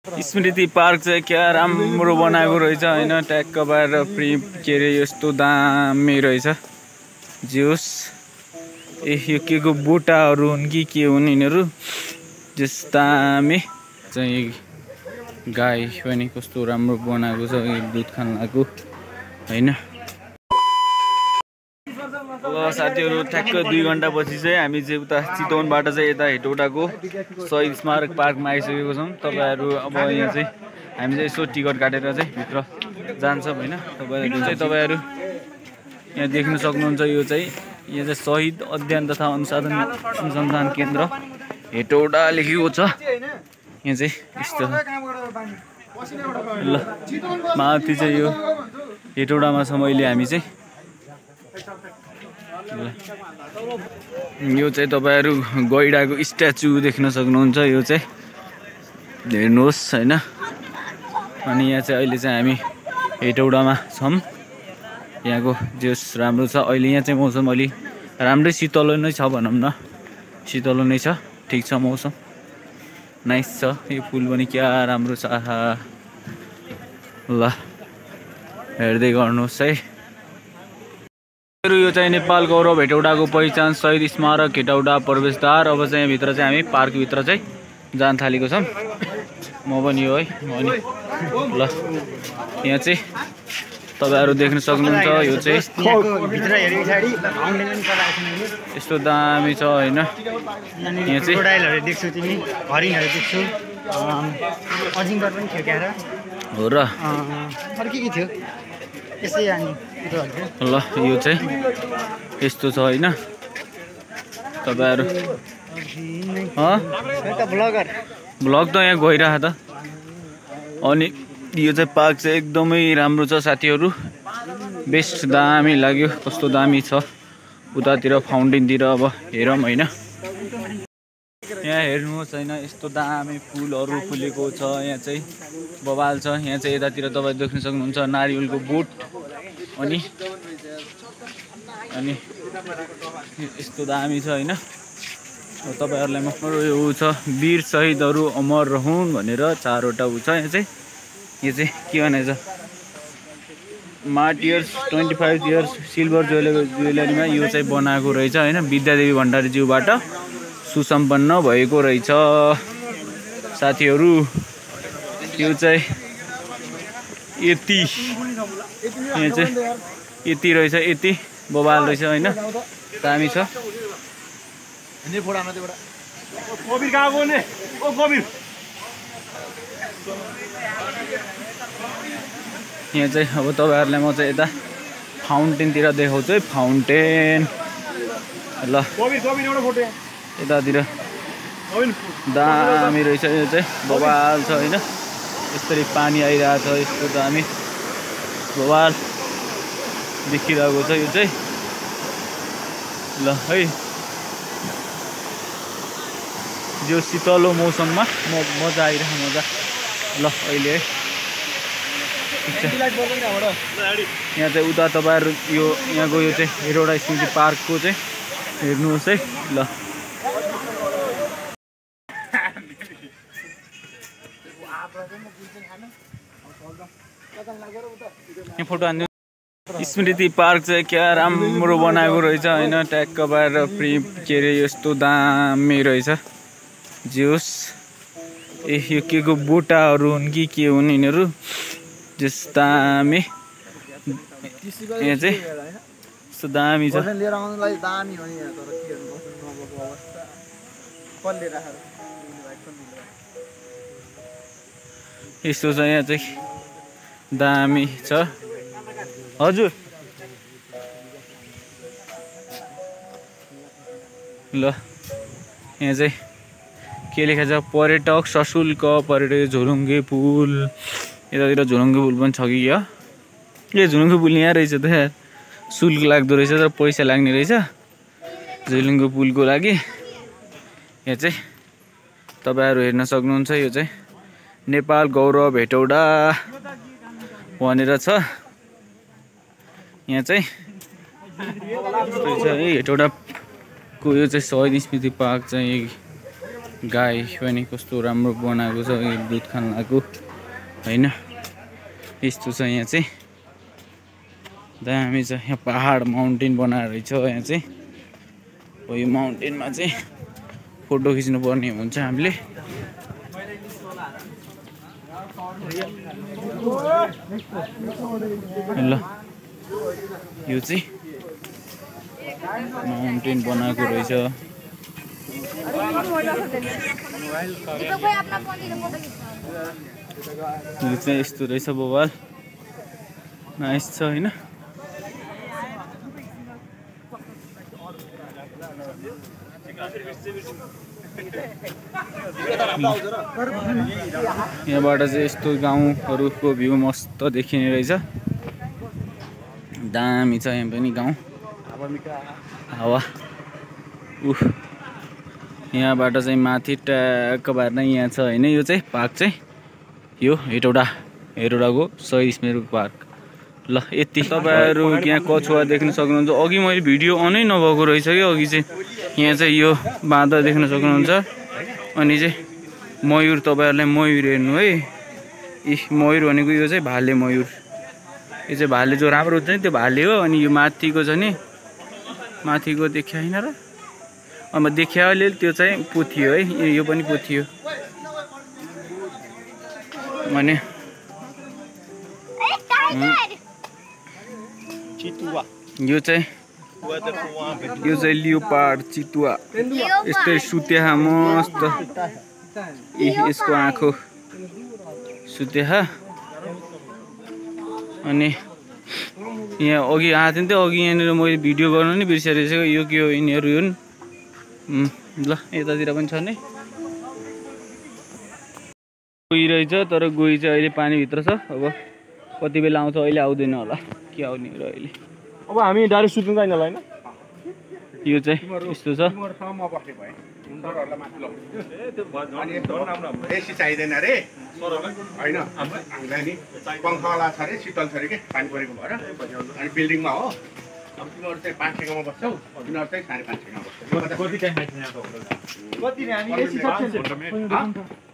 स्मृति park चाहिँ क्या राम्रो बनाएको रहेछ हैन ट्याक्क पारेर फ्री के अरे यस्तो दामी रहेछ जोस यो के को बुटाहरू हुन् कि के हुन् यिनीहरू जस दामी चाहिँ गाई पनि कस्तो राम्रो बनाएको छ दुध खान लागेको हैन ल साथीहरु ठ्याक्क 2 घण्टा पछि चाहिँ हामी चाहिँ उता चितवनबाट चाहिँ यता हेटौडाको शहीद स्मारक पार्कमा आइसकेको छौं तपाईहरु अब यहाँ चाहिँ हामी चाहिँ यसो टिकट काटेर चाहिँ भित्र जान्छौं हैन तपाईहरु यहाँ देख्न सक्नुहुन्छ यो चाहिँ शहीद अध्ययन तथा अनुसन्धान केन्द्र हेटौडा लेखेको छ यहाँ चाहिँ यस्तो ल माथि चाहिँ यो हेटौडामा छ मैले हामी चाहिँ यो चाहिँ तपाईहरु गैडाको स्ट्याचु देख्न सक्नुहुन्छ यो चाहिँ हेर्नुहोस् हैन अनि यहाँ चाहिँ अहिले चाहिँ हामी हेटौडामा छौं यहाँको जोस राम्रो छ अहिले यहाँ चाहिँ मौसम अलि राम्रै शीतल नै छ भनौं न शीतल नै छ ठीक छ मौसम नाइस छ यो फुल पनि क्या राम्रो छ ल हेर्दै गर्नुहोस् है यो चाहिँ नेपाल गौरव हेटौडाको पहिचान शहीद स्मारक हेटौडा प्रवेशद्वार अब चाहिँ यहाँ भित्र चाहिँ हामी पार्क भित्र चाहिँ जान थालेको छौं म पनि हो है म नि ल यहाँ चाहिँ तपाईहरु देख्न सक्नुहुन्छ यो चाहिँ भित्र हेरि पछाडी फाउन्टेन चलाएको छ यस्तो दामी छ हैन यहाँ चाहिँ क्रोकोडाइलहरु देख्छु तिमी हरिणहरु देख्छु अजिङ्गर पनि थियो क्यारा हो र अरु के थियो यसै अनि ल यो चाहिँ यस्तो छ हैन तपाईहरु ब्लग त यहाँ गइराछ त अनि यो चाहिँ पार्क चाहिँ एकदमै राम्रो छ साथीहरु बेस्ट दामी लाग्यो कस्तो दामी छ उतातिर फाउन्टेनतिर अब हेरौं हैन यहाँ हेर्नुहोस् हैन यस्तो दामी फुलहरु फुलेको छ यहाँ चाहिँ बवाल छ यहाँ चाहिँ यतातिर तपाई देख्न सक्नुहुन्छ नारियलको बोट अनि यस्तो दामी छ हैन तपाईहरुलाई म यो छ वीर शहीदहरु अमर रहून् भनेर चारवटा उ छ यहाँ चाहिँ यो चाहिँ के भनेछ मार्ट इयर्स 25 इयर्स सिल्भर ज्वेलरीमा यो चाहिँ बनाएको रहेछ हैन विद्यादेवी भण्डारी ज्यूबाट सुसम्पन्न भएको रहेछ साथीहरु यो चाहिँ यति यहाँ चाहिँ यति रहेछ यति बबाल रहेछ हैन दामी छ कबिर गएको ने ओ कबिर यहाँ चाहिँ अब तपाईहरुलाई म चाहिँ यता फाउन्टेनतिर देखाउँछु है फाउन्टेन ल कबिर एउटा फोटो यतातिर दामी रहेछ यो चाहिँ बवाल छ हैन यसरी पानी आइरहेको छ यस्तो दामी बवाल देखिरहेको छ यो चाहिँ ल है जो शीतलो मौसममा मजा आइरहेको मजा ल अहिले है यहाँ चाहिँ उता तपाईहरु यो यहाँको यो चाहिँ हेटौडा स्मृति पार्कको चाहिँ हेर्नुहोस् है ल यहाँ फोटो हान्नु स्मृति पार्क चाहिँ क्या राम्रो बनाएको रहेछ हैन ट्याक्क पारेर फ्री के अरे यस्तो दामी रहेछ जोस यो के को बुटाहरू हुन् कि के हुन् यिनीहरू जस दामी यहाँ चाहिँ यस्तो दामी छ लिएर आउनलाई दामी हो नि यहाँ तर के गर्नु अवस्था कसले राखेर यस्तो छ यहाँ चाहिँ दामी छ हजुर ल यहाँ चाहिँ के लेखा छ पर्यटक सशुल्क पर्यटक झोलुङ्गे पुल यतातिर झोलुङ्गे पुल पनि छ कि क्या ए झोलुङ्गे पुल यहाँ रहेछ त यार शुल्क लाग्दो रहेछ तर पैसा लाग्ने रहेछ झोलुङ्गे पुलको लागि यहाँ चाहिँ तपाईहरु हेर्न सक्नुहुन्छ यो चाहिँ नेपाल गौरव हेटौडा भनेर छ यहाँ चाहिँ हेटौडाको यो चाहिँ शहीद स्मृति पार्क चाहिँ गाई पनि कस्तो राम्रो बनाएको छ यो दुध खान लागेको हैन यस्तो छ यहाँ चाहिँ दामी छ यहाँ पहाड माउन्टेन बनाएर रहेछ यहाँ चाहिँ हो यो माउन्टेनमा चाहिँ फोटो खिच्नु पर्ने हुन्छ हामीले ल यो चाहिँ माउन्टेन बनाएको रहेछ यो चाहिँ यस्तो रहेछ बवाल नाइस छ हैन यहाँबाट चाहिँ यस्तो गाउँहरूको भ्यू मस्त देखिने रहेछ दामी छ यहाँ पनि गाउँ हावा यहाँबाट चाहिँ माथि ट्याक्क पार्न यहाँ छ हैन यो चाहिँ पार्क चाहिँ यो हेटौडाको शहीद स्मारक पार्क ल यति तपाईहरु यहाँ कछुवा देख्न सक्नुहुन्छ अघि मैले भिडियो अनै नभएको रहेछ कि अघि चाहिँ यहाँ चाहिँ यो बाँदर देख्न सक्नुहुन्छ अनि चाहिँ मयूर तपाईहरुलाई मयूर हेर्नु है मयूर भनेको यो चाहिँ भाले मयूर यो चाहिँ भाले जो राम्रो हुन्छ नि त्यो भाले हो अनि यो माथिको छ नि माथिको देखाइन र अब देखायो त्यो चाहिँ पोथी हो है यो पनि पोथी हो भने चितुवा यो चाहिँ लियोपार्ड चितुवा यस्तै सुत्या मस्त यसको आँखो सुत्या अनि यहाँ अघि आएको थियो नि त अघि यहाँनिर मैले भिडियो गर्नु नि बिर्सिरहेको यो के हो यिनीहरू हुन् ल यतातिर पनि छ नि गई रहेछ तर गई चाहिँ अहिले पानीभित्र छ अब कति बेला आउँछ अहिले आउँदैन होला के आउने र अहिले अब हामी डाइरेक्ट सुत्नु जाइन होला हैन यो चाहिँ यस्तो छ एसी चाहिदैन रे हैन हामीलाई नि पंखाला छ रे शीतल छ रे के पानी परेको भएर अनि बिल्डिङमा हो अब तिमीहरु चाहिँ 5 ठेगामा बस्छौ तिमीहरु चाहिँ 5.5 ठेगामा बस्छौ कति टाइम लाग्छ यहाँ कति नि हामी एसी सक्छ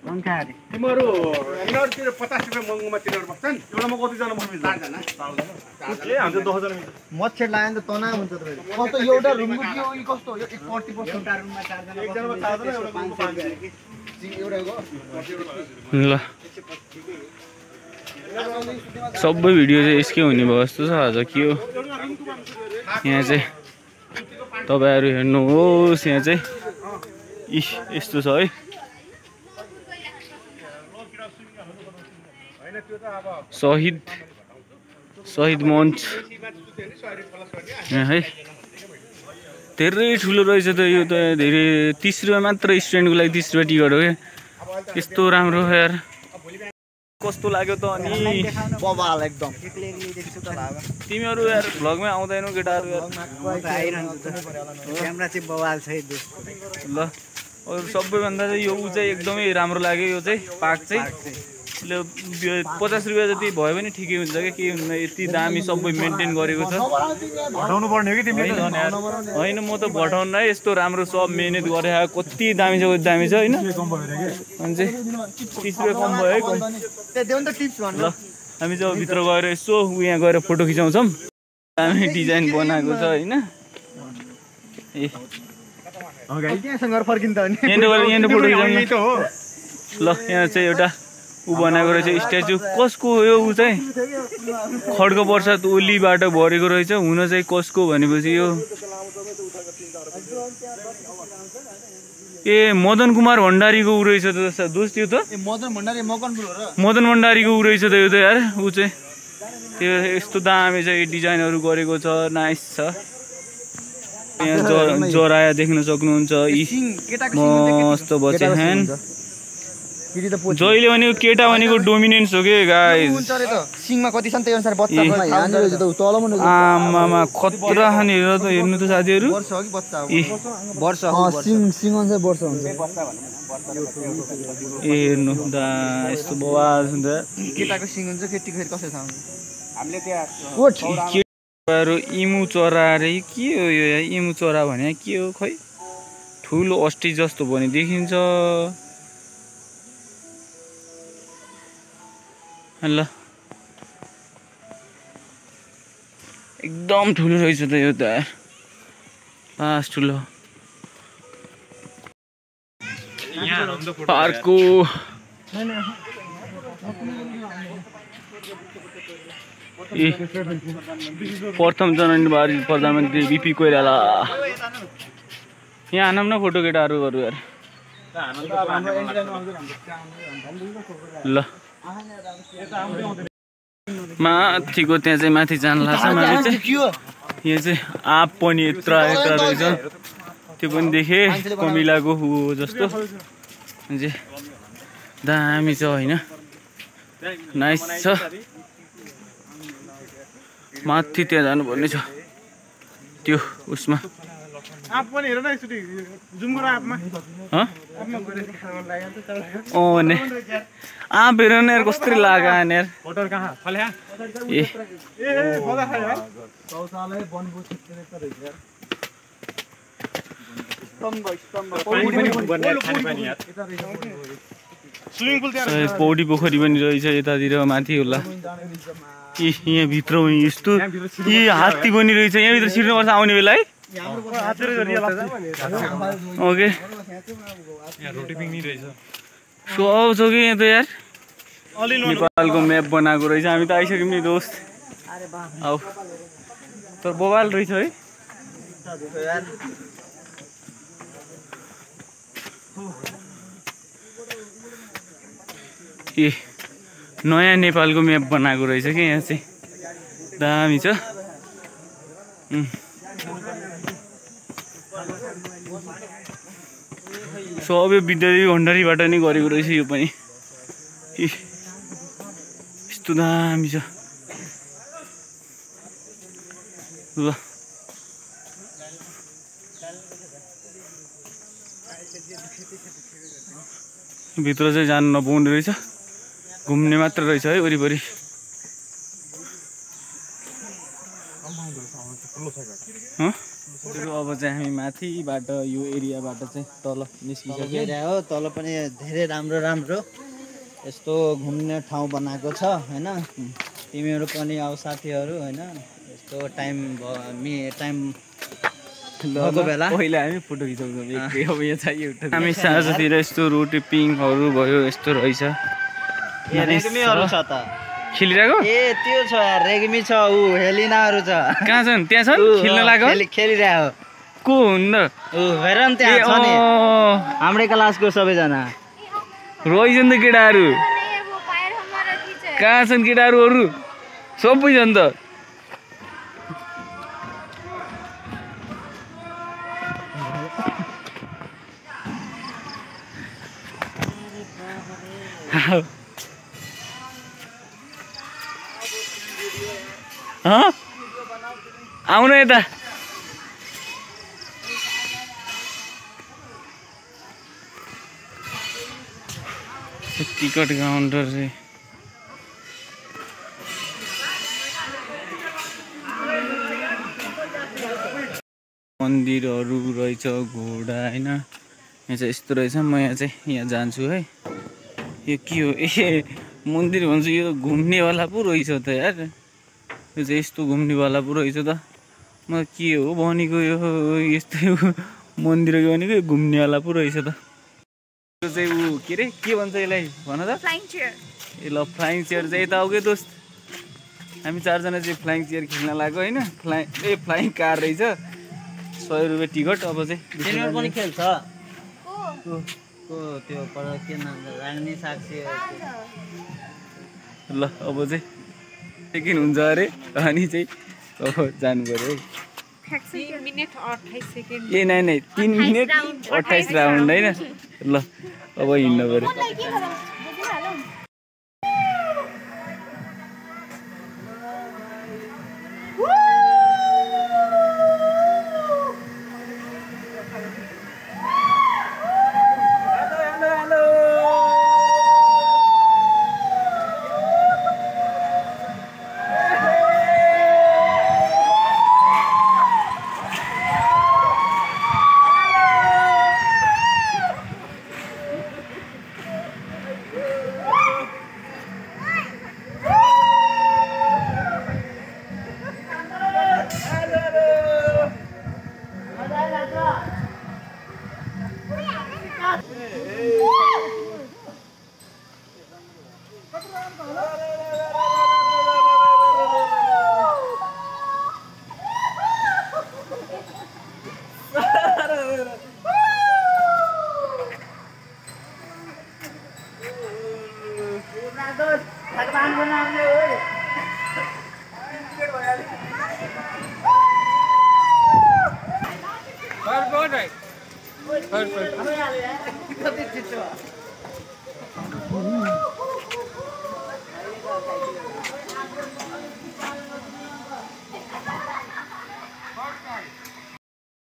पंखा रे तिमीहरु तिर 50 रुपैयाँ महँगोमा तिनीहरु बस्छन् एउटामा कति जना बस्नु 4 जना ए हामी 10 जना मच्छर लाग्यो नि त तनाव हुन्छ तपाईको कस्तो एउटा रुमको के हो यो कस्तो यो 40% एउटा रुममा 4 जना एक जनामा 4 जना एउटा रुममा 5 जना एउटाको ल सबै भिडियो चाहिँ यसकै हुने भयो जस्तो छ आज के हो यहाँ चाहिँ तपाईहरु हेर्नुहोस् यहाँ चाहिँ यस्तो छ है शहीद मञ्च यहाँ है धेरै ठुलो रहेछ त यो त धेरै 30 रुपैयाँ मात्र स्टुडेन्टको लागि 30 रुपैयाँ टिकट हो के यस्तो राम्रो हो यार कस्तो लाग्यो त अनि बवाल एकदम तिमीहरु यार भ्लगमै आउँदैनौ केटाहरु यार क्यामेरा चाहिँ बवाल छ ल अरु सबैभन्दा चाहिँ यो उ चाहिँ एकदमै राम्रो लाग्यो यो चाहिँ पार्क चाहिँ 50 रुपैयाँ जति भयो भने ठिकै हुन्छ के के हुन्न यति दामी सबै मेन्टेन गरेको छ घटाउनु पर्ने हो कि तिमीले हैन म त घटाउन है यस्तो राम्रो सब मेहनत गरे कति दामी छ हैन अनि चाहिँ 30 रुपैयाँ कम भयो है कम देऊ न त टिप्स भन्न ल हामी चाहिँ भित्र गएर यसो यहाँ गएर फोटो खिचाउँछौँ दामी डिजाइन बनाएको छ हैन ए अगाडि त्यहाँसँग फर्किन्छ अनि यहाँ फोटो खिचाउनु ल यहाँ चाहिँ एउटा उ बनाएको रहेछ स्ट्याचु कसको हो यो उ चाहिँ खड्ग प्रसाद ओलीबाट भरेको रहेछ हुन चाहिँ कसको भनेपछि यो ए मदन कुमार भण्डारीको उ रहेछ त दोस्त त्यो त मदन भण्डारी मकनपुर हो र मदन भण्डारीको उ रहेछ त यो त यार उ चाहिँ त्यो यस्तो दामी चाहिँ डिजाइनहरु गरेको छ नाइस छ यहाँ जराया देख्न सक्नुहुन्छ मस्त बचे हैन जहिले भनेको केटा भनेको डोमिनेन्स हो के गाइस सिङमा कति छन् त्यही अनुसार बच्चा पनि हान्ने रहेछ त तल मुनि आमामा खतरा खाने हेर त हेर्नु त साथीहरु वर्ष हो कि बच्चा हो वर्ष सिङ अनुसार वर्ष हुन्छ ए हेर्नु दा यस्तो बवाल छ नि त केटाको सिङ हुन्छ केटीको फेरि कसरी थाहा हुन्छ हामीले केटाहरु इमु चरा रे के हो यो इमु चरा भने के हो खै ठुलो अस्ट्रिच जस्तो पनि देखिन्छ। ल एकदम ठुलो रहेछ त यो त लास्ट ठुलो पार्कको प्रथम जनवरी प्रधानमन्त्री बिपी कोइराला यहाँ आनौँ न फोटो केटाहरू यार ल माथिको त्यहाँ चाहिँ माथि जान लाग्छ माथि चाहिँ यहाँ चाहिँ आँप पनि यत्रो रहेछ त्यो पनि देखेँ कमिलाको हो जस्तो दामी छ होइन नाइस छ माथि त्यहाँ जानुपर्ने छ त्यो उसमा आप पनि हेर न एकचोटि जुम गर आपमा ने आँप हेर न यार कस्तरी लाग्यो यार होटल कहाँ फल्या ए बदा खायो यार शौचालय वनको क्षेत्र रहेछ यार पानी पनि बन्ने खाने पानी यार स्विमिङ पुल त्यहाँ पौडी पोखरी पनि रहेछ यतातिर माथि होला यहाँ भित्र यस्तो यी हात्ती पनि रहेछ यहाँभित्र छिर्नुपर्छ आउने बेला है ओके रोटी पिक्नी रहेछ सब छ कि यहाँ त यार नेपालको म्याप बनाएको रहेछ हामी त आइसक्यौँ नि दोस्त आऊ तर बबाल रहेछ है ए नयाँ नेपालको म्याप बनाएको रहेछ कि यहाँ चाहिँ दामी छ सबै विद्यार्थी भण्डारीबाट नै गरेको रहेछ यो पनि यस्तो दामी छ ल भित्र चाहिँ जानु नपाउने रहेछ घुम्ने मात्र रहेछ है वरिपरि अब चाहिँ हामी माथिबाट यो एरियाबाट चाहिँ तल निस्किसक्यो हो तल पनि धेरै राम्रो राम्रो यस्तो घुम्ने ठाउँ बनाएको छ होइन तिमीहरू पनि आऊ साथीहरू होइन यस्तो टाइम भएको बेला पहिला हामी फोटो खिचाउँछौँ अब यहाँ चाहियो हामी साँझतिर यस्तो रोटी पिङहरू भयो यस्तो रहेछ रेग्मीहरू छ त खेलिरहेको ए त्यो छ यार रेग्मी छ ऊ हेलिनाहरू छ कहाँ छन् त्यहाँ छन् खेल्न लाग्यो खेलिरहेको को हुन् र ऊ हेर न त्यहाँ छ नि हाम्रै क्लासको सबैजना रहेछन् त केटाहरू कहाँ छन् केटाहरू अरू सबै छन् त आउन यता टिकट काउन्टर चाहिँ मन्दिरहरू रहेछ घोडा होइन यहाँ चाहिँ यस्तो रहेछ म यहाँ चाहिँ यहाँ जान्छु है यो के हो ए मन्दिर भन्छु यो घुम्नेवाला पो रहेछ त यार यो चाहिँ यस्तो घुम्नेवाला पो रहेछ त म के हो भनेको यो यस्तो मन्दिर भनेको घुम्नेवाला पो रहेछ त यो चाहिँ ऊ के अरे के भन्छ यसलाई भन त ए ल फ्लाइङ चेयर चाहिँ यता आऊ दोस्त हामी चारजना चाहिँ फ्लाइङ चेयर खेल्न लाग्यो होइन फ्लाइङ कार रहेछ 100 रुपियाँ टिकट अब चाहिँ तिनीहरू पनि खेल्छ को त्यो पर के नाम राग्ने साक्षी ल अब चाहिँ सेकेन्ड हुन्छ अरे अनि चाहिँ अब जानु पर्यो है 3 मिनेट 28 सेकेन्ड ए नै 3 मिनेट 28 राउन्ड होइन ल अब हिँड्नु पर्यो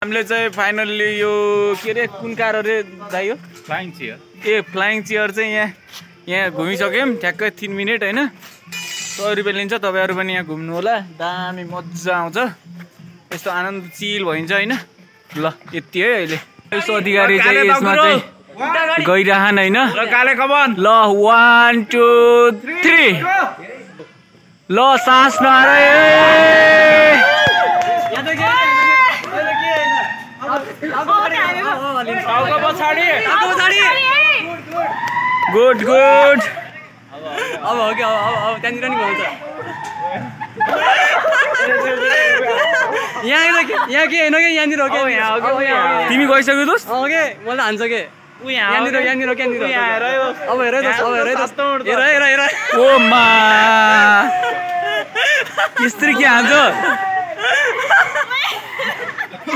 हामीले चाहिँ फाइनल्ली यो के अरे कुन कार अरे दाइ हो फ्लाइङ चेयर फ्लाइङ चेयर चाहिँ यहाँ घुमिसक्यौँ ठ्याक्कै 3 मिनट होइन 100 रुपियाँ लिन्छ तपाईँहरू पनि यहाँ घुम्नु होला दामी मजा आउँछ यस्तो आनन्द चिल भइन्छ होइन ल यति है अहिले यसो अधिकारी चाहिँ यसमा चाहिँ गइरहन होइन काले कमान ल 1 2 3 ल सास नहराए गुड गुड अब हो कि अब त्यहाँनिर नि हुन्छ यहाँ के होइन कि यहाँनिर हो कि तिमी गइसक्यौ दोस्त हो कि मलाई हान्छ के यहाँनिर अब हेर ओ मा यस्तरी के हान्छ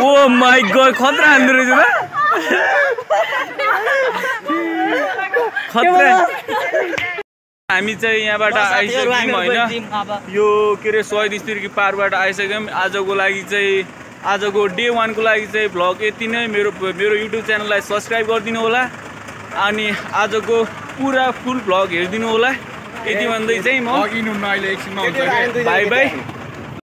ओ माई गॉड खतरा हान्दो रहेछ त खतरा हामी चाहिँ यहाँबाट आइसक्यौँ होइन यो के अरे 100 स्थिरको पारबाट आइसक्यौँ आजको लागि चाहिँ आजको डे 1 को लागि चाहिँ भ्लग यति नै मेरो युट्युब च्यानललाई सब्सक्राइब गरिदिनु होला अनि आजको पुरा फुल भ्लग हेरिदिनु होला यति भन्दै चाहिँ म अघि नुन अहिले एकछिनमा हुन्छ बाई बाई